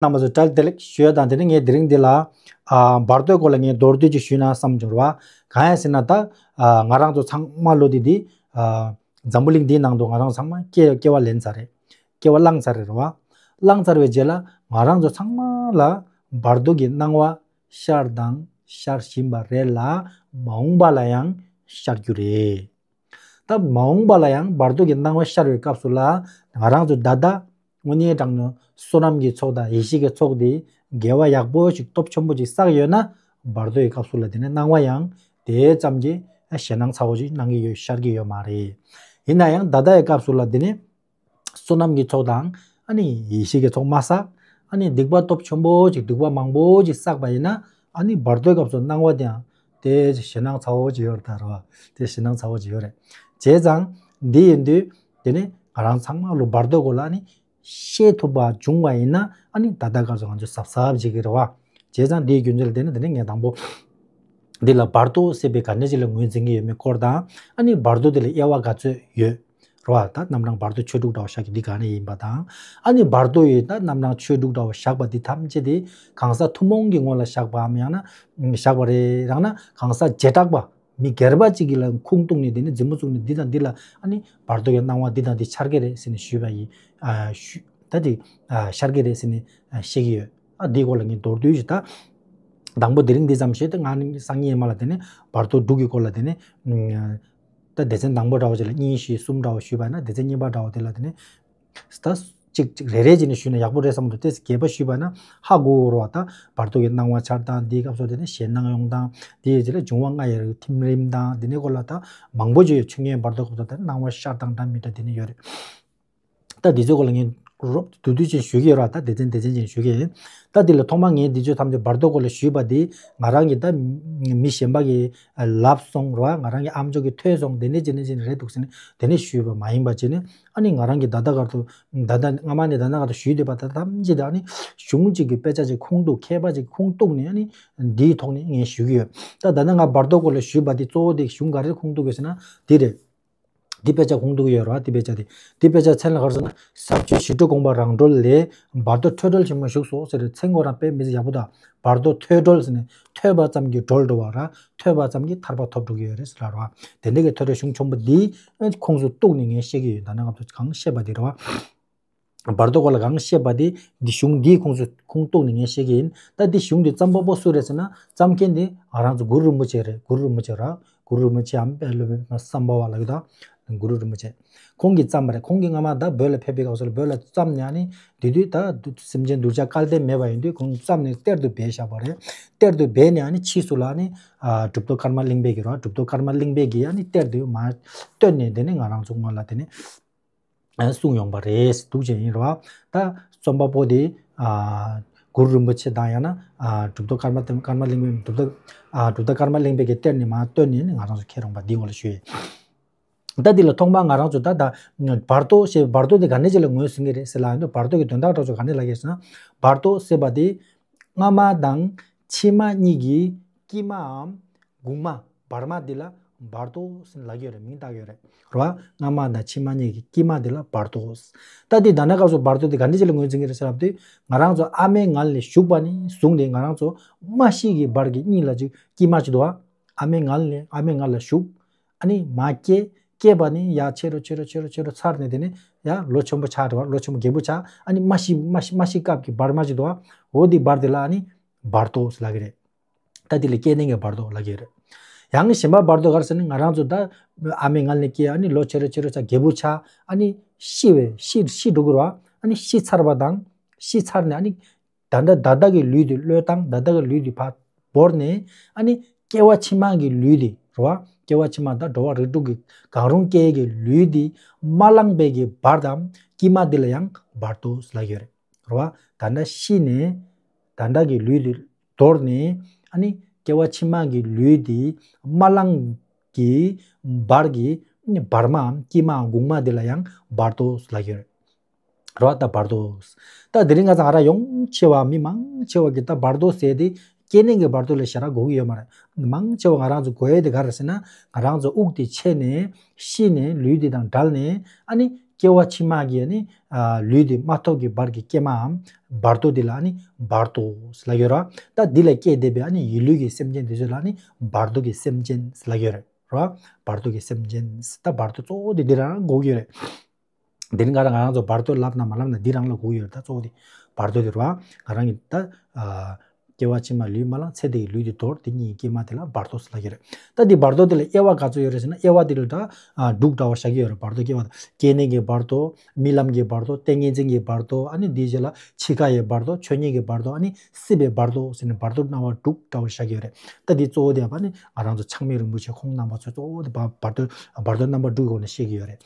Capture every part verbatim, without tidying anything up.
རྣམ་པ་ཚོ་བཀྲ་ཤིས་བདེ་ལེགས་ཞུ་ཡ་དང་། དེ་ནས་ངས་དེ་རིང་འདི་ལ་ཨ་བར་དོའི་སྐོར་ལ་ངས་མདོར་བསྡུས་ཅིག་ཞུས་ན་བསམ་བྱུང་ར། གང་ཡིན་ཟེར་ན་ད་ཨ་ང་རང་ཚོ་ཚང་མ་ལོ་འདི་འདི་ཨ་འཛམ་བུ་གླིང་འདིའི་ནང་དུ་ང་རང་ཚང་མ་སྐྱེ་སྐྱེ་བ་ལེན་ཚར་རེད། སྐྱེ་བ་བླངས་ཚར་རེད་ར། བླངས་ཚར་བའི་རྗེས་ལ་ང་རང་ཚོ་ཚང་མ་ལ་བར་དོ་གི་སྣང་བ་ཤར་དང་ཤར་བཞིན་པ་རེད་ལ། མ་འོངས་པ་ལ་ཡང་ཤར་རྒྱུ་རེད། ད་མ་འོངས་པ་ལ་ཡང་བར་དོ་གི་སྣང་བ་ཤར་བའི་སྐབས་སུ་ལ་ང་རང་ཚོ་ད་ལྟ་དངོས་གནས་དྲང་གནས་བསོད་ནམས་ཀྱི་ཚོགས་དང་ཡེ་ཤེས་ཀྱི་ཚོགས་དེ་དགེ་བ་ཡག་པོ་ཞིག་སྟོབས་ཆེན་པོ་ཞིག་བསགས་ཡོད་ན། བར་དོའི་སྐབས་སུ་ལ་དེ་ནས་སྣང་བ་ཡང་དེ་ཙམ་གྱི་ཞེད་སྣང་ཚ་བོ་ཞིག་སྣང་གི་ཡོད། ཤར་གྱི་ཡོད་མ་རེད། ཡིན་ན་ཡང་ད་ལྟའི་སྐབས་སུ་ལ་དེ་ནས་བསོད་ནམས་ཀྱི་ཚོགས་དང་ཨ་ནི་ཡེ་ཤེས་ཀྱི་ཚོགས་མ་བསགས། ཨ་ནི་སྡིག་པ་སྟོབས་ཆེན་པོ་ཞིག་སྡིག་པ་མང་པོ་ཞིག་བསགས་པ་ཡིན་ན། ཨ་ནི་བར་དོའི་སྐབས་སུ་སྣང་བ་དེའང་དེ་ཞེད་སྣང་ཚ་བོ་ཅིག་ཡོད་རེད་ད་ར། དེ་ཞེད་སྣང་ཚ་བོ་ཅིག་ཡོད་རེད། བྱས་ཙང་འདི་ཡིན་དུས་དེ་ནི་ང་རང་ཚང་མ་ལོ་བར་དོའི་སྐོར་ལ་ཨ་ནི་ཤེས་ཐུབ་པ་བྱུང་བ་ཡིན་ན། ཨ་ནི་ད་ལྟ་སྐབས་སུ་ང་ཚོ་གཟབ་གཟབ་བྱེད་ཀྱི་རེད་བ། བྱས་ཙང་འདིའི་རྒྱུ་མཚན་ལ་བརྟེན་ནས་དེ་ནི་ངས་དང་པོ་འདི་ལ་བར་དོ་ཟེར་བའི་ག་འདྲ་ཅིག་ལ་ངོས་འཛིན་གྱི་ཡོད་མེད་སྐོར་དང་། ཨ་ནི་བར་དོ་དེ་ལ་དབྱེ་བ་ག་ཚོད་ཡོད་རེད་བ། ད་རྣམ་གྲངས་བར་དོ་ཆོས་དྲུག་འདྲ་བོ་བཞག་གི་འདི་ག་ནས་ཡིན་པ་དང་། ཨ་ནི་བར་དོ་ཡི་ད་རྣམ་གྲངས་ཆོས་དྲུག་འདྲ་བོ་བཞག་པ་འདི་ཐམས་ཅད་དེ་གང་ཟག་ཐུན་མོང་གི་ངོ་ལ་བཞག་པའམ་ཡང་ན་བཞག་པ་རེད། རང་ན་གང་ཟག་བྱེ་བྲག་པ་མི་སྒེར་པ་གཅིག་གི་ལ་ཁུངས་གཏུགས་ནས། དེ་ནི་རྫུན་མ་བཙུགས་ནས་འདི་དང་འདི་ལ་ཨ་ནི་བར་དོ་ཡི་སྣང་བ་འདི་དང་འདི་འཆར་གི་རེད་ཟེར་ནས་ཞུས་པ་ཡིན། ཨ་ཞུ་ད་དེ་ཨ་འཆར་གི་རེད་ཟེར་ནས་ཨ་བཤད་ཀྱི་ཡོད། ཨ་འདིའི་སྐོར་ལ་ངས་མདོར་བསྡུས་ཤིག་ད་དང་པོ་དེ་རིང་འདི་ཙམ་བཤད་དེ། ང་ནི་སང་ཉིན་ཡས་མ་ལ་དེ་ནས་བར་དོ་དྲུག་གི་སྐོར་ལ་དེ་ནས་ཨ་ད་སྡེ་ཚན་དང་པོ་འདྲ་བོ་ཅིག་ལ་གཉིས་བཞི་གསུམ་འདྲ་བོ་ཞུས་པ་ན། སྡེ་ཚན་གཉིས་པ་འདྲ་བོ་དེ་ལ་དེ་ནས་ད་གཅིག་གཅིག་རེ་རེ་བྱས་ནས་ཞུས་ན་ཡག་པོ་རེད་བསམ་འདུག་དེ་རྒྱས་པ་ཞུས་པ་ན་ཧ་གོ་གི་རེད་བ། ད་བར་དོ་གི་སྣང་བ་འཆར་སྟངས། འདིའི་སྐབས་སུ་དེ་ནས་ཞེད་སྣང་ཡོང་སྟངས། དེའི་རྗེས་ལ་འབྱུང་བ་ལྔ་ཡི་ཐིམ་རིམ་དང་། དེ་ནས་སྐོར་ལ་ད་མང་པོ་ཅིག་ཡོད། ཆོས་ཉིད་བར་དོའི་སྐབས་སུ་ད་སྣང་བ་ཤར་སྟངས་འདྲ་མི་འདྲ་དེ་ནས་ཡོད་རེད། ད་འདི་ཚོའི་སྐོར་ལ་ངས་རོབ་བསྡུས་བསྡུས་ཅིག་ཞུ་གི་ཡོད་ར། ད་སྡེ་ཚན་སྡེ་ཚན་ཅན་ཞུ་གི་ཡིན། ད་འདི་ལ་ཐོག་མ་ངས་འདི་ཚོ་ཐམས་ཅད་བར་དོའི་སྐོར་ལ་ཞུས་པ་འདི་ང་རང་གིས་ད་མི་གཞན་པ་གིས་ལབ་སོང་ར། ང་རང་གི་ཨ་མཆོག་གིས་ཐོས་སོང་། དེ་འདྲ་ཅིག་འདྲ་ཅིག་རེད་འདུག་ཟེར་ནས་དེ་ནས་ཞུས་པ་མ་ཡིན་པ་བྱས་ནས། ཨ་ནི་ང་རང་གིས་ད་ལྟ་བར་དུ་ད་ལྟ་སྔ་མ་ནས་ད་ལྟ་བར་དུ་ཞུས་བསྡད་པ་ད་ཐམས་ཅད་ད་ཨ་ནི་གཞུང་གཅིག་གི་དཔེ་ཆ་ཅིག་ཁུངས་གཏུགས། མཁས་པ་ཅིག་ཁུངས་གཏུགས་ནས་ཨ་ནི་འདིའི་ཐོག་ནས་ངས་ཞུ་གི་ཡོད། ད་ད་ལྟ་ང་བར་དོའི་སྐོར་ལ་ཞུས་པ་འདི་གཙོ་བོ་དེ་གཞུང་ག་རེ་ཁུངས་གཏུགས་ཡོད་ཟེར་ན་འདི་རེད། འདི་དཔེ་ཆ་ཁུངས་གཏུགས་ཡོད་རེད་བ། འདི་དཔེ་ཆ་དེ། འདི་དཔེ་ཆ་མཚན་ལ་ག་རེ་ཟེར་ན། ཟབ་ཆོས་ཞི་ཁྲོ་དགོངས་པ་རང་གྲོལ་ལས། བར་དོ་ཐོས་གྲོལ་ཆེན་མོ་བཞུགས་སོ་ཟེར་བའི་མཚན་ཁོ་རང་དཔེ་མི་ཚེ་ཡག་པོ་དང་། བར་དོ་ཐོས་གྲོལ་ཟེར་ནས་ཐོས་པ་ཙམ་གྱིས་གྲོལ་འགྲོ་བ་ར། ཐོས་པ་ཙམ་གྱིས་ཐར་པ་ཐོབ་འགྲོ་གི་ཡོད་རེད་ཟེར་ལབ་རེད་བ། དེ་འདྲ་གི་ཐོས་གྲོལ་གཞུང་ཆེན་པོ་འདིའི་ཁུངས་སུ་གཏུགས་ནས་ངས་བཤད་ཀྱི་ཡོད། ད་ནང་ང་ཚོ་གང་བཤད་པ་དེ་རེད་བ། བར་དོ་སྐོར་ལ་གང་བཤད་པ་དེ་འདི་གཞུང་འདིའི་ཁུངས་སུ་ཁུངས་གཏུགས་ནས་ངས་བཤད་ཀྱི་ཡིན། ད་འདི་གཞུང་འདི་བརྩམས་པ་པོ་སུ་རེད་ཟེར་ན། བརྩམས་མཁན་དེ་ང་རང་ཚོ་གུ་རུ་རིན་པོ་ཆེ་རེད། གུ་རུ་རིན་པོ་ཆེ་ར། གུ་རུ་རིན་པོ་ཆེའམ་དཔལ་སློབ་དཔོན་སམ་བྷ་བ་ལབ་ཀྱི་ད། གུ་རུ་རིན་པོ་ཆེ། ཁོང་གིས་བརྩམས་པ་རེད། ཁོང་གིས་སྔ་མ་ད་བོད་ལ་ཕེབས་པའི་སྐབས་སུ་ལ་བོད་ལ་བརྩམས་ནས། ཨ་ནི་དེ་དུས་ད་སེམས་ཅན་གདུལ་བྱ་སྐལ་ལྡན་མེད་པ་ཡིན་དུས་ཁོང་བརྩམས་ནས་གཏེར་དུ་སྦས་བཞག་པ་རེད། གཏེར་དུ་སྦས་ནས་ཨ་ནི་ཕྱིས་སུ་ལ་ཨ་ནི་ཨ་གྲུབ་ཐོབ་ཀརྨ་གླིང་པས་ཀྱིས་ར། གྲུབ་ཐོབ་ཀརྨ་གླིང་པས་ཀྱིས་ཨ་ནི་གཏེར་དུ་མར་བཏོན་ནས་དེ་ནས་ང་རང་ཚོ་སྔོན་ལ་དེ་ནས་གསུངས་ཡོང་པ་རེད་འདུག་ཅེས་ཡིན་རེད་བ། ད་རྩོམ་པ་པོ་དེ་ཨ་གུ་རུ་རིན་པོ་ཆེ་དང་ཡང་ན་ཨ་གྲུབ་ཐོབ་ཀརྨ་ཀརྨ་གླིང་པས། གྲུབ་ཐོབ་ཨ་གྲུབ་ཐོབ་ཀརྨ་གླིང་པས་ཀྱིས་གཏེར་ནས་མར་བཏོན་ནས་ནི་ང་རང་ཚོ་ཁྱེར་ཡོང་པ་འདིའི་འོག་ལ་ཞུ་ཡིན། ད་འདི་ལ་ཐོག་མར་ང་རང་ཚོ་ད་ད་བར་དོ་ཞེས། བར་དོ་དེ་ག་འདྲ་ཅིག་ལ་ངོས་ཟིན་གྱི་རེད་ཟེར་ལབ་ཡོང་དུས། བར་དོ་གི་དོན་དག་འདྲ་ཚོ་ག་འདྲ་ལབ་ཀྱི་ཟེར་ན། བར་དོ་ཟེར་བ་དེ་སྔ་མ་དང་ཕྱི་མ་གཉིས་ཀྱི་དཀྱིལ་མའམ་གུང་མ་བར་མ་འདི་ལ་བར་དོ་ཟེར་ལབ་ཀྱི་ཡོད་རེད། མིང་བཏགས་ཡོད་རེད་རེད་བ། སྔ་མ་དང་ཕྱི་མ་གཉིས་ཀྱི་དཀྱིལ་མ་འདི་ལ་བར་དོ། ད་འདི་ད་ལྟ་སྐབས་སུ་བར་དོ་འདི་ག་འདྲ་ཅིག་ལ་ངོས་འཛིན་གྱི་རེད་ཟེར་ལབ་དུས། ང་རང་ཚོ་ཨ་མའི་མངལ་ནས་ཞུགས་པ་ནས་བཟུང་སྟེ་ང་རང་ཚོ་མ་ཤི་གི་བར་གྱི་གཉིས་ལ་ཅིག་དཀྱིལ་མ་ཅིག་འདུག་བ། ཨ་མའི་མངལ་ནས་ཨ་མའི་མངལ་ལ་ཞུགས། ཨ་ནི་མ་སྐྱེས། སྐྱེས་པ་ནས་ཡར་ཆེ་རུ་ཆེ་རུ་ཆེ་རུ་ཆེ་རུ་ཚར་ནས་དེ་ནས་ཡར་ལོ་ཆེན་པོ་ཆགས་འགྲོ་བ། ལོ་ཆེན་པོ་རྒད་པོ་ཆགས། ཨ་ནི་མ་ཤི་མ་ཤི་མ་ཤི་སྐབས་ཀྱི་བར་མ་ཅིག་འདུག་བ། འོ་དེ་བར་དེ་ལ་ཨ་ནི་བར་དོ་ཟེར་ལབ་ཀྱི་རེད། ད་དེ་ལ་སྐྱེས་ནས་ཀྱི་བར་དོ་ལབ་ཀྱི་རེད། ཡང་གཞན་པ་བར་དོ་ག་རེ་ཟེར་ན། ང་རང་ཚོ་ད་ཨ་མའི་མངལ་ནས་སྐྱེས། ཨ་ནི་ལོ་ཆེ་རུ་ཆེ་རུ་ཆགས། རྒད་པོ་ཆགས། ཨ་ནི་ཤི་བའི་ཤི་ཤི་འགྲོ་གི་རེད་བ། ཨ་ནི་ཤི་ཚར་བ་དང་། ཤི་ཚར་ནས་ཨ་ནི་ད་ལྟ་ད་ལྟ་གི་ལུས་དེ་བློས་བཏང་། ད་ལྟ་གི་ལུས་དེ་ཕར་བོར་ནས། ཨ་ནི་སྐྱེ་བ་ཕྱི་མ་གི་ལུས་དེ་རེད་བ། སྐྱེ་བ་ཕྱི་མ་ད་འགྲོ་བ་རིགས་དྲུག་གི་གང་རུང་སྐྱེ་གི་ལུས་དེ་མ་བླངས་པའི་གི་བར་དང་དཀྱིལ་མ་དེ་ལ་ཡང་བར་དོ་ལབ་ཡོད་རེད་རེད་བ། ད་ལྟ་ཤི་ནས་ད་ལྟ་གི་ལུས་དེ་དོར་ནས། ཨ་ནི་སྐྱེ་བ་ཕྱི་མ་གི་ལུས་དེ་མ་བླངས་གི་བར་གྱི་བར་མའམ་དཀྱིལ་མའམ་གུང་མ་དེ་ལ་ཡང་བར་དོ་ལབ་ཡོད་རེད། རེད་བ། ད་བར་དོ། ད་དེ་རིང་ང་ཚོ་ང་རང་ཡོངས་ཆེ་བ་མི་མང་ཆེ་བ་གིས་ད་བར་དོ་ཟེར་དེ་སྐྱེ་གནས་ཀྱི་བར་དོ་ལ་ཞེ་དྲག་གོ་གི་ཡོད་མ་རེད། མང་ཆེ་བ་ང་རང་ཚོ་གོ་ཡས་དེ་ག་རེ་ཟེར་ན། ང་རང་ཚོ་དབུགས་དེ་ཆད་ནས་ཤི་ནས་ལུས་དེ་དང་བྲལ་ནས། ཨ་ནི་ སྐྱེ་བ་ཕྱི་མ་གི་ནི་ལུས་དེ་མ་ཐོབ་ཀྱི་བར་གྱི་ཀྱེ་མའམ་བར་དོ་དེ་ལ་ནི་བར་དོ་ཟེར་ལབ་ཡོད་ར། ད་འདི་ལ་སྐྱེས་བསྡད་པའི་ནི་ཡིད་ལུས་ཀྱི་སེམས་ཅན་དེ་ཚོ་ལ་ནི་བར་དོ་གི་སེམས་ཅན་ཟེར་ལབ་ཡོད་རེད་ར། བར་དོ་གི་སེམས་ཅན་ད་བར་དོ་གཙོ་བོ་དེ་འདི་རང་གོ་གི་ཡོད་རེད། དེ་ནི་ང་རང་ང་རང་ཚོ་བར་དོ་ལབ་ན་མ་ལབ་ན་འདི་རང་ལ་གོ་གི་ཡོད་རེད། ད་གཙོ་བོ་དེ་བར་དོ་དེ་ར་ང་རང་གི་ད། སྐྱེ་བ་ཕྱི་མ་ལུས་མ་ལང་ཚེ་འདི་ཡི་ལུས་འདི་དོར་དེ་གཉིས་ཀྱི་ཀྱེ་མ་དེ་ལ་བར་དོ་ཟེར་ལབ་ཀྱི་རེད། ད་འདི་བར་དོ་དེ་ལ་དབྱེ་བ་ག་ཚོད་ཡོད་རེད་ཟེར་ན། དབྱེ་བ་དེ་ལ་ད་འབྲུག་འདྲ་བོ་བཞག་གི་ཡོད་རེད། བར་དོ་དབྱེ་བ་ད་སྐྱེ་གནས་ཀྱི་བར་དོ། རྨི་ལམ་གྱི་བར་དོ། ཏིང་ངེ་འཛིན་གྱི་བར་དོ། ཨ་ནི་འདིའི་རྗེས་ལ་འཆི་ཁ་ཡི་བར་དོ། ཆོས་ཉིད་ཀྱི་བར་དོ། ཨ་ནི་སྲིད་པའི་བར་དོ་ཟེར་ནས་བར་དོ་རྣམ་པ་དྲུག་འདྲ་བོ་བཞག་གི་ཡོད་རེད། ད་འདི་གཙོ་བོ་དེ་ཡང་ཨ་ནི་ང་རང་ཚོ་ཆགས་མེད་རིན་པོ་ཆེ་ཁོང་རྣམ་པ་ཚོས་གཙོ་བོ་དེ་བར་བར་དོ་བར་དོ་རྣམ་པ་དྲུག་གི་སྒོ་ནས་བཤད་ཀྱི་ཡོད་རེད།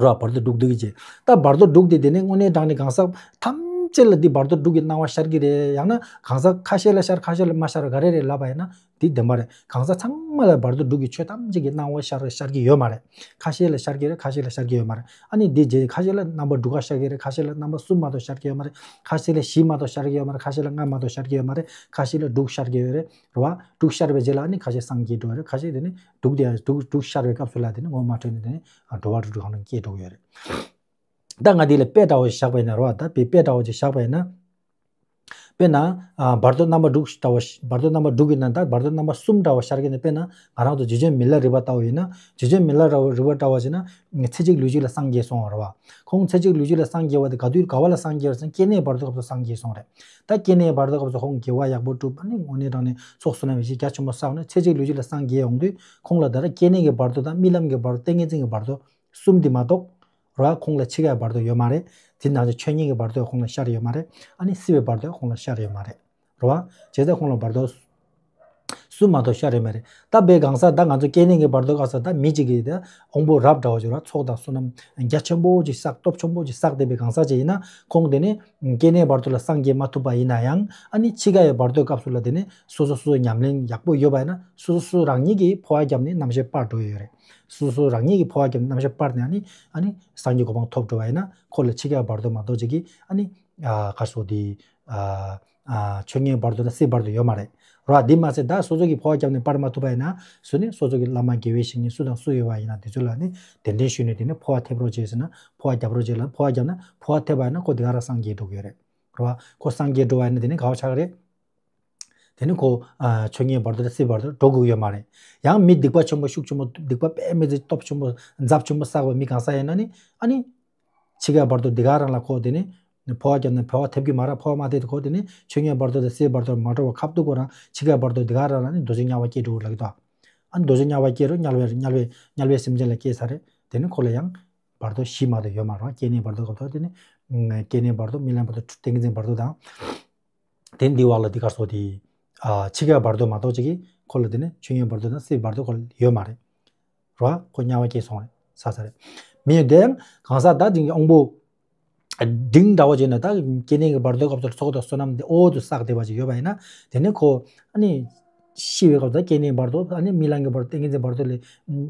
ར་བར་དོ་དྲུག་འདུག་གི་ཅེས། ད་བར་དོ་དྲུག་དེ་དེ་ནས་དངོས་གནས་དྲང་གནས་གང་ཟག་ཐམས་ཅད་ལ་འདི་བར་དོ་དྲུག་གི་སྣང་བ་ཤར་གྱི་རེད། ཡང་ན་གང་ཟག་ཁ་ཤས་ལ་ཤར་ཁ་ཤས་ལ་མ་ཤར་ག་རེ་རེད་ལབ་པ་ཡིན་ན་འདི་བདེན་པ་རེད། གང་ཟག་ཚང་མ་ལ་བར་དོ་དྲུག་གི་ཆོས་ཐམས་ཅད་ཀྱི་སྣང་བ་ཤར་ཤར་གྱི་ཡོད་མ་རེད། ཁ་ཤས་ལ་ཤར་གྱི་རེད། ཁ་ཤས་ལ་ཤར་གྱི་ཡོད་མ་རེད། ཨ་ནི་འདི་རྗེས་ཁ་ཤས་ལ་རྣམ་པ་དྲུག་ག་ཤར་གྱི་རེད། ཁ་ཤས་ལ་རྣམ་པ་གསུམ་མ་གཏོགས་ཤར་གྱི་ཡོད་མ་རེད། ཁ་ཤས་ལ་བཞི་མ་གཏོགས་ཤར་གྱི་ཡོད་མ་རེད། ཁ་ཤས་ལ་ལྔ་མ་གཏོགས་ཤར་གྱི་ཡོད་མ་རེད། ཁ་ཤས་ལ་དྲུག་ཤར་གྱི་ཡོད་རེད། རེད་བ། དྲུག་ཤར་བའི་རྗེས་ལ་ཨ་ནི་ཁ་ཤས་སངས་རྒྱས་འགྲོ་རེད། ཁ་ཤས་དེ་ནི་དྲུག་དེ་དྲུག་དྲུག་ཤར་བའི་སྐབས་སུ་ལ་དེ་ནི་ངོ་མ་འཕྲོད་ནས་དེ་ནི་འགྲོ་བ་རིགས་དྲུག་གང་རུང་སྐྱེས་འགྲོ་གི་ཡོད་རེད། ད་ང་འདི་ལ་དཔེ་འདྲ་བོ་ཞིག་བཞག་པ་ཡིན་ན། རེད་བ། ད་དཔེ་དཔེ་འདྲ་བོ་ཅིག་བཞག་པ་ཡིན་ན། དཔེར་ན། ཨ། བར་དོ་རྣམ་པ་དྲུག་འདྲ་བོ་ཞིག་བར་དོ་རྣམ་པ་དྲུག་གི་ནང་ད་བར་དོ་རྣམ་པ་གསུམ་འདྲ་བོ་ཤར་གྱི་ནི། དཔེར་ན་ང་རང་ཚོ་རྗེ་བཙུན་མི་ལ་རས་པ་ལྟ་བུ་ཡིན་ན། རྗེ་བཙུན་མི་ལ་རས་པ་ལྟ་བུ་ཅིག་ན། ཚེ་གཅིག་ལུས་གཅིག་ལ་སངས་རྒྱས་སོང་བ་རེད་བ། ཁོང་ཚེ་གཅིག་ལུས་གཅིག་ལ་སངས་རྒྱས་པ་དེ་ག་དུས་ག་བ་ལ་སངས་རྒྱས་པ་རེད་ཟེར་ན། སྐྱེ་གནས་བར་དོ་སྐབས་སུ་སངས་རྒྱས་སོང་རེད། ད་སྐྱེ་གནས་བར་དོ་སྐབས་སུ་ཁོང་དགེ་བ་ཡག་པོ་བསྒྲུབས། ཨ་ནི་དངོས་གནས་དྲང་གནས་ཚོགས་བསོད་ནམས་ཡེ་ཤེས་རྒྱ་ཆེན་པོ་བསགས་ནས་ཚེ་གཅིག་ལུས་གཅིག་ལ་སངས་རྒྱས་ཡོང་དུས་ཁོང་ལ་ད་ལྟ་སྐྱེ་གནས་ཀྱི་བར་དོ་དང་རྨི་ལམ་གྱི་བར་དོ། ཏིང་ངེ་འཛིན་གྱི་བར་དོ་གསུམ་འདི་མ་གཏོགས། ར་ཁོང་ལ་འཆི་ཁའི་བར་དོ་ཡོད་མ་རེད། དེ་ནང་བཞིན་ཆོས་ཉིད་ཀྱི་བར་དོ་ཁོང་ལ་ཤར་ཡོད་མ་རེད། ཨ་ནི་སྲིད་པའི་བར་དོ་ཁོང་ལ་ཤར་ཡོད་མ་རེད། རེད་བ། བྱས་ཙང་ཁོང་ལ་བར་དོ་གསུམ་མ་གཏོགས་ཤར་ཡོད་མ་རེད། ད་དཔེ་གང་ཟག་ད་ང་ཚོ་སྐྱེ་གནས་ཀྱི་བར་དོ་ག་ས་ད་མི་གཅིག་གིས་ད་དབང་པོ་རབ་འདྲ་བོ་ཅིག་ར་ཚོགས་དང་བསོད་ནམས་རྒྱ་ཆེན་པོ་ཅིག་བསགས། སྟོབས་ཆེན་པོ་ཅིག་བསགས་བསྡད་པའི་གང་ཟག་ཅིག་ཡིན་ན། ཁོང་དེ་ནི་སྐྱེ་གནས་བར་དོ་ལ་སངས་རྒྱས་མ་ཐུབ་པ་ཡིན་ན་ཡང་། ཨ་ནི་འཆི་ཁ་ཡི་བར་དོའི་སྐབས་སུ་ལ་དེ་ནི་སོ་སོ་སོ་སོའི་ཉམས་ལེན་ཡག་པོ་ཡོད་པ་ཡིན་ན། སོ་སོ་སོ་རང་ཉིད་ཀྱིས་འཕོ་བ་བརྒྱབ་ནས་རྣམ་ཤེས་སྤར་འགྲོ་ཡི་ཡོད་རེད། སོ་སོ་རང་ཉིད་ཀྱིས་འཕོ་བ་བརྒྱབ་ནས་རྣམ་ཤེས་སྤར་ནས། ཨ་ནི་ཨ་ནི་སངས་རྒྱས་གོ་འཕང་ཐོབ་འགྲོ་བ་ཡིན་ན། ཁོ་ལ་འཆི་ཁ་བར་དོ་མ་གཏོགས་ཅིག་གིས། ཨ་ནི་ཨ་ག་སོ་དེ་ཨ་ཨ་ཆོས་ཉིད་བར་དོ་དང་སྲིད་བར་དོ་ཡོད་མ་རེད། ར་འདི་མ་ཟད་ད་སོ་སོ་གིས་འཕོ་བ་བརྒྱབ་ནས་སྤར་མ་ཐུབ་པ་ཡིན་ན། སུ་ནི་སོ་སོ་གི་བླ་མ་དགེ་བའི་བཤེས་གཉེན་སུ་དང་སུ་ཡོད་པ་ཡིན་ན། དེ་ཚོ་ལ་ནི་གདན་འདྲེན་ཞུས་ནས་དེ་ནི་འཕོ་བ་ཐེབས་རོགས་བྱེད་ཟེར་ན། འཕོ་བ་རྒྱབ་རོགས་བྱེད་ལ། འཕོ་བ་བརྒྱབ་ན། འཕོ་བ་ཐེབས་པ་ཡིན་ན་ཁོ་དེ་ག་རང་སངས་རྒྱས་འགྲོ་གི་ཡོད་རེད། རེད་བ། ཁོ་སངས་རྒྱས་འགྲོ་བ་ཡིན་ན་དེ་ནི་ག་བ་ཆགས་ཀྱི་རེད། དེ་ནི་ཁོ་ཨ་ཆོས་ཉིད་བར་དོ་དང་སྲིད་བར་དོ་འགྲོ་དགོས་ཀྱི་ཡོད་མ་རེད། ཡང་མི་སྡིག་པ་ཆེན་པོ་ཤུགས་ཆེན་པོ། སྡིག་པ་དཔེ་མི་སྲིད་སྟོབས་ཆེན་པོ་འཛབ་ཆེན་པོ་བསགས་པའི་མི་གང་ཟག་ཡིན་ན་ནི། ཨ་ནི་འཆི་ཁའི་བར་དོ་འདི་ག་རང་ལ་ཁོ་དེ་ནི་འཕོ་བ་བརྒྱབ་ནས་འཕོ་བ་ཐེབས་ཀྱི་མ་རེད། འཕོ་བ་མ་ཐེབས་ཏེ་ཁོ་དེ་ནི་ཆོས་ཉིད་བར་དོ་དང་སྲིད་བར་དོ་མ་འགྲོ་བ་ཁབ་ཏུ་ཁོ་རང་འཆི་ཁའི་བར་དོ་འདི་ག་རང་ལ་ནི་རྡོ་རྗེ་དམྱལ་བ་སྐྱེ་འགྲོ་གི་ལབ་ཀྱི་འདུག་ཨ་ནི་རྡོ་རྗེ་དམྱལ་བ་སྐྱེ་རུང་དམྱལ་བའི་དམྱལ་བའི་དམྱལ་བའི་སེམས་ཅན་ལ་སྐྱེས་ས་རེད། དེ་ནི་ཁོ་ལ་ཡང་བར་དོ་བཞི་མ་གཏོགས་ཡོད་མ་རེད། སྐྱེ་གནས་བར་དོ་སྐབས་ཐོག་དེ་ནི་སྐྱེ་གནས་བར་དོ། རྨི་ལམ་བར་དོ། ཏིང་ངེ་འཛིན་བར་དོ་དང་། དེ་འདི་བར་ལ་འདི་ག་སོ་དེ། ཨ་འཆི་ཁའི་བར་དོ་མ་གཏོགས་ཅིག་གིས་ཁོ་ལ་དེ་ནི་ཆོས་ཉིད་བར་དོ་དང་སྲིད་བར་དོ་ཁོ་ལ་ཡོད་མ་རེད། རེད་བ། ཁོ་དམྱལ་བ་སྐྱེས་སོང་རེད། ས་ས་རེད། མི་དེ་ཡང་གང་ཟག་ད་དེ་དབང་པོ་འབྲིང་འདྲ་བོ་བྱས་ན། ད་སྐྱེ་གནས་ཀྱི་བར་དོའི་སྐབས་སུ་ཚོགས་དང་བསོད་ནམས་དེ་འོ་དུ་བསགས་བསྡད་པ་ཅིག་ཡོད་པ་ཡིན་ན། དེ་ནི་ཁོ་ཨ་ནི་ཤི་བའི་སྐབས་དང་སྐྱེ་གནས་བར་དོ། ཨ་ནི་རྨི་ལམ་གྱི་བར་དོ། ཏིང་ངེ་འཛིན་བར་དོ་ལ་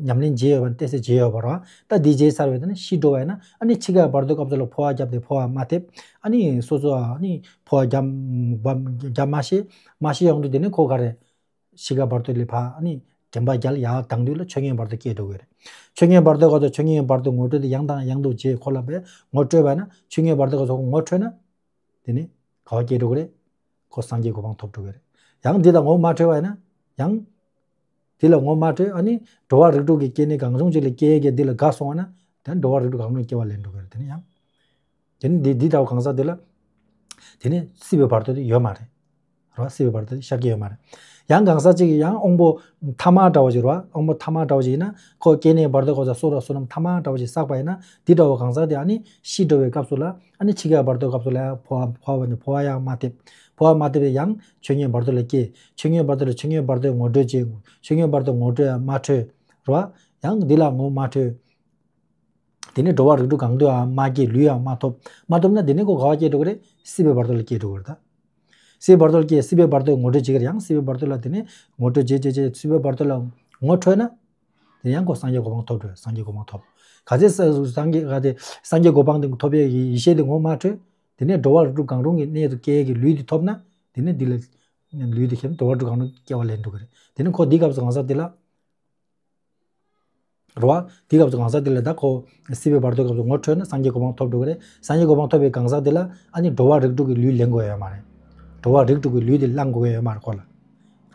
ཉམས་ལེན་བྱས་ཡོད་པ་ནི་ཏོག་ཙམ་བྱས་ཡོད་པ་རེད་བ། ད་འདི་བྱས་ཚར་བའི་དེ་ནི་ཤི་འགྲོ་བ་ཡིན་ན། ཨ་ནི་འཆི་ཁའི་བར་དོའི་སྐབས་སུ་ལ་འཕོ་བ་བརྒྱབ་སྟེ་འཕོ་བ་མ་ཐེབས། ཨ་ནི་སོ་སོ་ཨ་ནི་འཕོ་བ་བརྒྱབ་བརྒྱབ་མ་ཤེས། མ་ཤེས་ཡོང་དུས་དེ་ནི་ཁོ་ག་རེ། འཆི་ཁའི་བར་དོ་ལས་ཕར་ཨ་ནི་དྲན་པ་རྒྱལ་ཡར་ལྡང་དུས་ལ་ཆོས་ཉིད་བར་དོ་སྐྱེས་འགྲོ་གི་རེད། ཆོས་ཉིད་བར་དོ་ག་ཚོད་ཆོས་ཉིད་བར་དོ་ངོ་སྤྲོད་དེ་ཡང་དང་ཡང་དུ་བྱས། ཁོ་ལ་བས་ངོ་སྤྲོད་པ་ན། ཆོས་ཉིད་བར་དོ་ག་ཚོད་ངོ་འཕྲོད་ན། དེ་ནི་ག་བ་སྐྱེས་འགྲོ་གི་རེད། ཁོ་སངས་རྒྱས་གོ་འཕང་ཐོབ་འགྲོ་གི་རེད། ཡང་འདི་ལ་ངོ་མ་འཕྲོད་པ་ཡིན་ན། ཡང་འདི་ལ་ངོ་མ་འཕྲོད། ཨ་ནི་འགྲོ་བ་རིགས་དྲུག་གི་སྐྱེ་གནས་གང་བྱུང་ཅིག་ལ་སྐྱེ་ཡས་ཀྱི་འདི་ལ་དགའ་སོང་བ་ན། དེ་འགྲོ་བ་རིགས་དྲུག་གང་རུང་སྐྱེ་བ་ལེན་འགྲོ་གི་རེད། དེ་ནི་ཡང་། དེ་ནི་འདི་འདི་ལྟ་བུ་གང་ཟག་དེ་ལ། དེ་ནི་སྲིད་པའི་བར་དོ་དེ་ཡོད་མ་རེད། རེད་བ། སྲིད་པའི་བར་དོ་དེ་ཤར་གྱི་ཡོད་མ་རེད། ཡང་གང་ཟག་ཅིག་གིས་ཡང་དབང་པོ་ཐ་མ་འདྲ་བོ་ཅིག་རེད་བ། དབང་པོ་ཐ་མ་འདྲ་བོ་ཅིག་ཡིན་ན། ཁོ་སྐྱེ་གནས་བར་དོ་ག་ཚོད་ཚོགས་དང་བསོད་ནམས་ཐ་མ་འདྲ་བོ་ཅིག་བསགས་པ་ཡིན་ན། འདི་འདྲ་བོ་གང་ཟག་དེ་ཨ་ནི་ཤི་འགྲོ་བའི་སྐབས་སུ་ལ། ཨ་ནི་འཆི་ཁའི་བར་དོའི་སྐབས་སུ་ལ་ཡང་འཕོ་བ་འཕོ་བ་འཕོ་བ་ཡང་མ་ཐེབས། འཕོ་བ་མ་ཐེབས་པའི་ཡང་ཆོས་ཉིད་བར་དོ་ལ་སྐྱེས། ཆོས་ཉིད་བར་དོ་ལ་ཆོས་ཉིད་བར་དོའི་ངོ་སྤྲོད་བྱས། ཆོས་ཉིད་བར་དོ་ངོ་སྤྲོད་ཡང་མ་འཕྲོད། རེད་བ། ཡང་འདི་ལ་ངོ་མ་འཕྲོད། དེ་ནས་འགྲོ་བ་རིགས་དྲུག་གང་དུའང་མ་སྐྱེས། ལུས་ཡང་མ་ཐོབ། མ་ཐོབ་ན་དེ་ནས་ཁོ་ག་བ་སྐྱེས་འགྲོ་གི་རེད། སྲིད་པའི་བར་དོ་ལ་སྐྱེས་འགྲོ་གི་རེད་ད། སྲིད་པའི་བར་དོ་ལ་སྐྱེས། སྲིད་པའི་བར་དོའི་ངོ་སྤྲོད་བྱེད་ཀྱི་རེད། ཡང་སྲིད་པའི་བར་དོ་ལ་དེ་ནས་ངོ་སྤྲོད་བྱེད་བྱེད་བྱེད། སྲིད་པའི་བར་དོ་ལ་ངོ་འཕྲོད་ན། དེ་ཡང་ཁོ་སངས་རྒྱས་གོ་འཕང་ཐོབ་འགྲོ། སངས་རྒྱས་གོ་འཕང་ཐོབ། ག་ཚད་ས་སངས་རྒྱས་ག་ཚད་སངས་རྒྱས་གོ་འཕང་དེ་ཐོབ་པའི་ཡེ་ཤེས་དེ་ངོ་མ་འཕྲོད། དེ་ནས་འགྲོ་བ་རིགས་དྲུག་གང་རུང་གི་གནས་སུ་སྐྱེ་ཡས་ཀྱི་ལུས་དེ་ཐོབ་ན། དེ་ནས་འདི་ལ་ལུས་དེ་ཁྱེར་ནས་འགྲོ་བ་རིགས་དྲུག་གང་རུང་སྐྱེ་བ་ལེན་འགྲོ་གི་རེད། དེ་ནས་ཁོ་འདི་སྐབས་སུ་གང་ཟག་དེ་ལ། རེད་བ། དེའི་སྐབས་སུ་གང་ཟག་དེ་ལ་ད་ཁོ་སྲིད་པའི་བར་དོའི་སྐབས་སུ་ངོ་འཕྲོད་ན་སངས་རྒྱས་གོ་འཕང་ཐོབ་འགྲོ་གི་རེད། སངས་རྒྱས་གོ་འཕང་ཐོབ་པའི་གང་ཟག་དེ་ལ་ཨ་ནི་འགྲོ་བ་རིགས་དྲུག་གི་ལུས་ལེན་དགོས་ཡོད་མ་རེད། འགྲོ་བ་རིགས་དྲུག་གི་ལུས་དེ་བླང་དགོས་ཡོད་མ་རེད་ཁོ་ལ། རེད་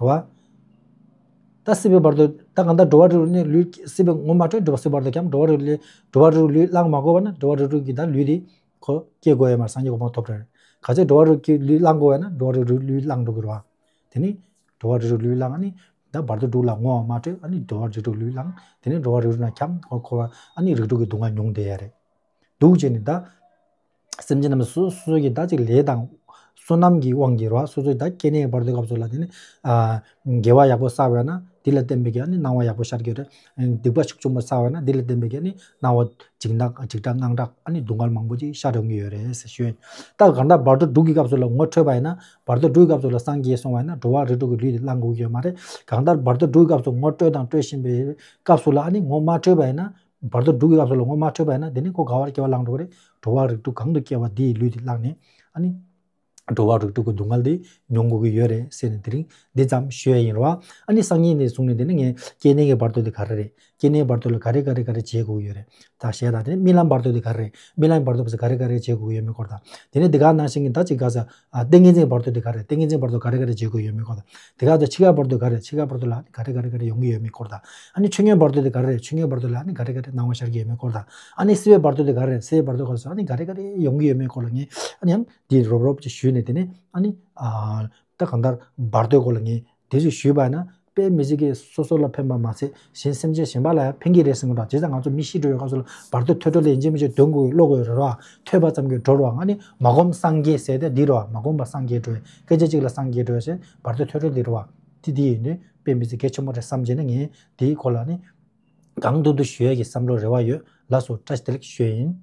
བ། ད་སྲིད་པའི་བར་དོ་ད་གང་ལྟར་འགྲོ་བ་རིགས་དྲུག་ནི་ལུས་སྲིད་པའི་ངོ་མ་འཕྲོད་འགྲོ་བ་སྲིད་པའི་བར་དོ་འཁྱམས་འགྲོ་བ་རིགས་དྲུག་ལུས་འགྲོ་བ་རིགས་དྲུག་ལུས་བླང་མ་དགོས་པ་ན་འགྲོ་བ་རིགས་དྲུག་གི་ད་ལུས་དེ་ཁོ་སྐྱེ་དགོས་ཡོད་མ་རེད། སངས་རྒྱས་གོ་འཕང་ཐོབ་རེད། ག་ཚད་འགྲོ་བ་རིགས་དྲུག་གི་ལུས་བླང་དགོས་པ་ན་འགྲོ་བ་རིགས་དྲུག་ལུས་བླང་འགྲོ་གི་རེད་བ། དེ་ནི་འགྲོ་བ་རིགས་དྲུག་ལུས་བླང་ཨ་ནི་ད་བར་དོ་དྲུག་ལ་ངོ་མ་འཕྲོད་ཨ་ནི་འགྲོ་བ་རིགས་དྲུག་ལུས་བླང་དེ་ནི་འགྲོ་བ་རིགས་དྲུག་ན་འཁྱམས་ཁོ་ཁོ་ཨ་ནི་རིགས་དྲུག་གི་སྡུག་བསྔལ་མྱོང་བསྡད་ཡ་རེད། འདུག་བྱས་ནས་ད། སེམས་ཅན་རྣམས་སོ་སོ་སོ་གི་ད་ཅིག་ལས་དང་བསོད་ནམས་ཀྱི་དབང་གིས་རེད་བ། སོ་སོའི་ད་སྐྱེ་གནས་བར་དོའི་སྐབས་སུ་ལ་དེ་ནི་ཨ་དགེ་བ་ཡག་པོ་བསགས་པས་ན་དེ་ལ་བརྟེན་པའི་གི་ཨ་ནི་སྣང་བ་ཡག་པོ་ཤར་གྱི་རེད། སྡིག་པ་ཤུགས་ཆེན་པོ་བསགས་པས་ན་དེ་ལ་བརྟེན་པའི་གི་ཨ་ནི་སྣང་བ་འཇིགས་སྣང་འཇིགས་སྐྲག་དངངས་སྐྲག་ཨ་ནི་སྡུག་བསྔལ་མང་པོ་ཅིག་ཤར་ཡོང་གི་ཡོད་རེད་ཟེར་ཞུ། ད་གང་ལྟར་བར་དོ་དྲུག་གི་སྐབས་སུ་ལ་ངོ་འཕྲོད་པ་ཡིན་ན་བར་དོ་དྲུག་གི་སྐབས་སུ་ལ་སངས་རྒྱས་སོང་བ་ཡིན་ན་འགྲོ་བ་རིགས་དྲུག་གི་ལུས་དེ་བླང་དགོས་ཀྱི་ཡོད་མ་རེད། གང་ལྟར་བར་དོ་དྲུག་གི་སྐབས་སུ་ངོ་འཕྲོད་དང་འཕྲོད་བཞིན་པའི་སྐབས་སུ་ལ་ཨ་ནི་ངོ་མ་འཕྲོད་པ་ཡིན་ན། བར་དོ་དྲུག་གི་སྐབས་སུ་ལ་ངོ་མ་འཕྲོད་པ་ཡིན་ན་དེ་ནི་ཁོ་ག་བར་སྐྱེ་བ་བླངས་འགྲོ་གི་རེད། འགྲོ་བ་རིགས་དྲུག་གང་དུ་སྐྱེ་བ་དེའི་ལུས་དེ་བླངས་ནས་ཨ་ནི་འགྲོ་བ་རིགས་དྲུག་གི་སྡུག་བསྔལ་དེ་མྱོང་དགོས་ཀྱི་ཡོད་རེད་ཟེར་ནས་དེ་རིང་འདི་ཙམ་ཞུ་ཡ་ཡིན་རོ། ཨ་ནི་སང་ཉིན་ནས་བཟུང་ནས་དེ་ནི་ངས་སྐྱེ་གནས་ཀྱི་བར་དོ་དེ་ག་རེ་རེད། སྐྱེ་གནས་བར་དོ་ལ་ག་རེ་ག་རེ་ག་རེ་བྱེད་དགོས་ཀྱི་ཡོད་རེད། ད་བཤད་དང་དེ་ནི་རྨི་ལམ་བར་དོ་དེ་ག་རེ་རེད། རྨི་ལམ་བར་དོ་བ་ཟེར་ག་རེ་ག་རེ་བྱེད་དགོས་ཀྱི་ཡོད་མེད་སྐོར་དང་དེ་ནི་འདི་ག་ནང་བཞིན་གྱི་ད་ཅིག་ག་ས། ཨ་ཏིང་ངེ་འཛིན་བར་དོ་དེ་ག་རེ་རེད། ཏིང་ངེ་འཛིན་བར་དོ་ག་རེ་ག་རེ་བྱེད་དགོས་ཡོད་མེད་སྐོར་དང་། དེ་ག་ཚོད་འཆི་ཁའི་བར་དོ་ག་རེ་རེད། འཆི་ཁའི་བར་དོ་ལ་ནི་ག་རེ་ག་རེ་ག་རེ་ཡོང་གི་ཡོད་མེད་སྐོར་དང་། ཨ་ནི་ཆོས་ཉིད་བར་དོ་དེ་ག་རེ་རེད། ཆོས་ཉིད་བར་དོ་ལ་ནི་ག་རེ་ག་རེ་སྣང་བ་ཤར་གྱི་ཡོད་མེད་སྐོར་དང་། ཨ་ནི་སྲིད་པའི་བར་དོ་དེ་ག་རེ་རེད། སྲིད་པའི་བར་དོ་ག་ཚོད་ཨ་ནི་ག་རེ་ག་རེ་ཡོང་གི་ཡོད་མེད་སྐོར་ལ་ངས་ཨ་ནི་ཡང་འདི་རོབ་རོབ་ཅིག་ཞུས་ནས་དེ་ནས་ཨ་ནི་ཨ་ད་གང་ལྟར་བར་དོའི་སྐོར་ལ་ངས་དེ་ཅིག་ཞུས་པ་ན་དཔེ་མི་སྲིད་ཀྱི་སོ་སོ་ལ་ཕན་པ་མ་ཚད་གཞན་སེམས་ཅན་གཞན་པ་ལ་ཡང་ཕན་གྱི་རེད་ཟེར་གྱི་འདུག་བྱས་ཙང་ང་ཚོ་མི་ཤི་འགྲོ་བའི་སྐབས་སུ་ལ་བར་དོ་ཐོས་གྲོལ་ལ་ཡིན་གཅིག་མིན་གཅིག་འདོན་དགོས་ཀློག་དགོས་རེད་རོ། ཐོས་པ་ཙམ་གྱིས་གྲོལ་བ་ཨ་ནི་མ་གོམས་སངས་རྒྱས་ཟེར་ཏེ་འདི་རོ། མ་གོམས་པ་སངས་རྒྱས་གྲོལ། སྐད་ཆ་གཅིག་ལ་སངས་རྒྱས་གྲོལ་ཟེར་བར་དོ་ཐོས་གྲོལ་འདི་རོ། དེ་དེ་ཡིན་དུས་དཔེ་མི་སྲིད་གལ་ཆེན་པོ་རེད་བསམ་བྱས་ནས་ངས་དེའི་སྐོར་ལ་ནི་གང་ཐུབ་ཐུབ་ཞུ་ཡས་ཀྱི་བསམ་བློ་རེ་བ་ཡོད། ལགས་སོ། བཀྲ་ཤིས་བདེ་ལེགས་ཞུ་ཡས་ཡིན།